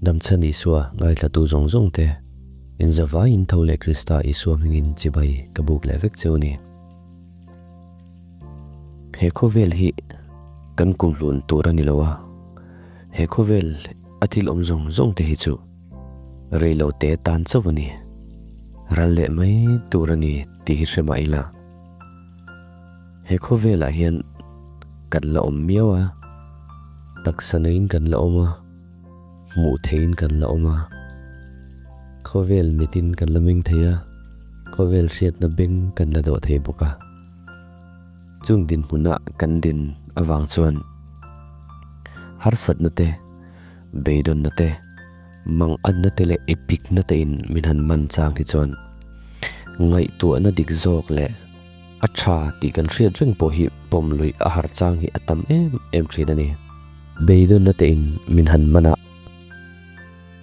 Damchhan Isua ngaithlatu zawng zawng te, in zavaiin tho leh Krista Isua hmingin chibai ka buk leh vek cheu ni. He khawvel hi kan kumhlun tur a ni lo a, he khawvel a thil awm zawng zawng te hi chu rei lo te tan chauh a ni. Ral leh mai tur a ni tih hi hre mah ila. He khawvelah hian kan la awm miau a, taksa neiin kan la awm a, hmuh theihin kan la awm a, khawvel mitin kan la meng thei a, khawvel hriatna beng kan la dawh thei bawk a. Chung dinhmuna kan din avang chuan harsatna te, beidawnna te, manganna te leh epikna tein min han man chang hi chuan ngaihtuahna dik zawk leh A tha tih kan hriat reng pawh hi pawm luih a har chang hi a tam em em thin a ni. Beidawnna tein min han man a,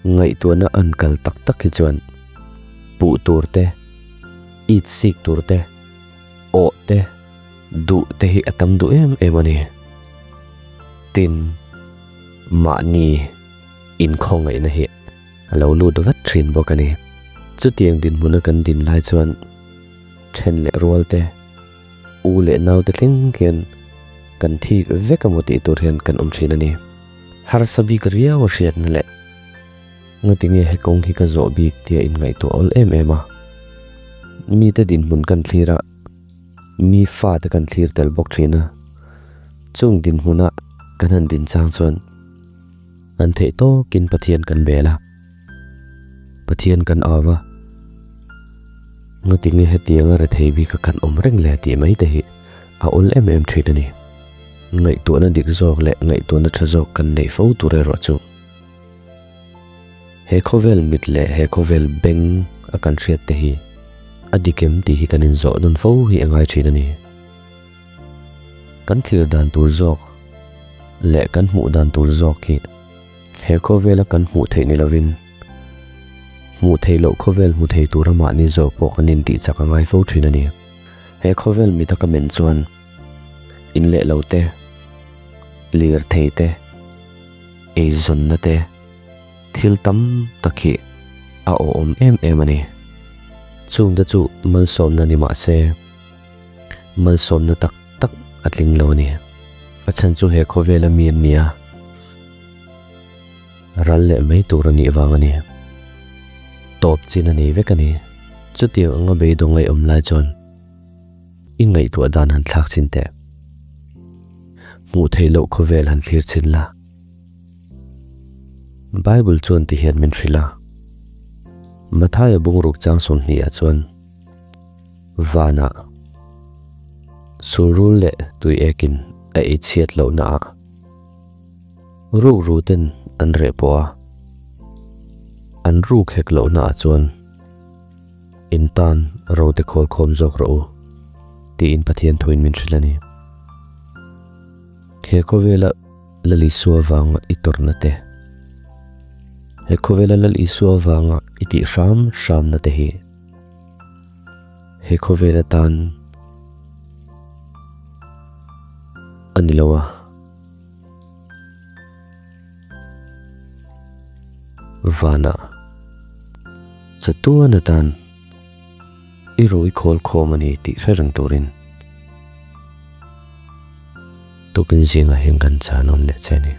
ngaihtuahna an kal tak tak hi chuan puh tur te, it sik tur te, awh te, duh te hi a tam duh em em a ni. Tin, mahni inkhawngaihna hi a lo lut vat thin bawk a ni. Chutiang dinhmuna kan din lai chuan then leh rual te, u leh nau te thleng hian kan thik vek emaw tih tur hian kan awm thin a ni. Harsa bik riau a hriatna leh ngatinge he kawng hi ka zawh bik tia inngaihtuah awl em em a. Mite dinhmun kan thlir a, mi fate kan thlir tel bawk thin a. Chung dinhmuna kan han din chang chuan kan theih tawkin Pathian kan bel a. Pathian kan au a, Ngatinge hetianga rethei bik a kan awm reng le tih mai te hi a awl em em thin a ni. Ngaihtuahna dik zawk leh ngaihtuahna tha zawk kan neih fo tur erawh chu he khawvel mit leh he khawvel beng a kan hriat te hi a dik em tih hi kan inzawh nawn fo hi a ngai thin a ni. Kan thlir dan tur zawk leh kan hmuh dan tur zawk hi He khawvela kan hmuh theih ni lovin, hmuh theih loh khawvel hmu thei tura mahni zawk pawh kan intih chak a ngai fo thin a ni. He khawvel mita ka men chuan in leh lo te, lir thei te, eizawnna te, thil tam tak hi a awhawm em em a ni. Chungte chu malsawmna ni mah se, malsawmna tak tak a tling lo a ni. A chhan chu he khawvela mi an ni a, ral leh mai tur a nih vang a ni. Tawp chin a nei vek a ni. Chutiang anga beidawng ngaih awm lai chuan i ngaihtuah dan han thlak chin teh. Hmuh theih loh khawvel han thlir chin la. Bible chuan ti hian min hrilh a, Mathaia bungruk chang 20 ah chuan, Vanah sulrul leh tui ekin a ei chhiat lohna ah rukru ten an reh pawh a, an ruk hek lohna ah chuan in tan ro te khawl khawm zawk rawh u tiin Pathian thuin min hrilh a ni. He khawvela Lal Isua vanga i tawrhna te, he khawvela Lal Isua vanga i tih hram hramna te hi, He khawvel atan a ni lo a. Vanah chatuan atan i rui khawl khawm a ni tih hre reng turin tukin zingah hian kan chah nawn leh che a ni.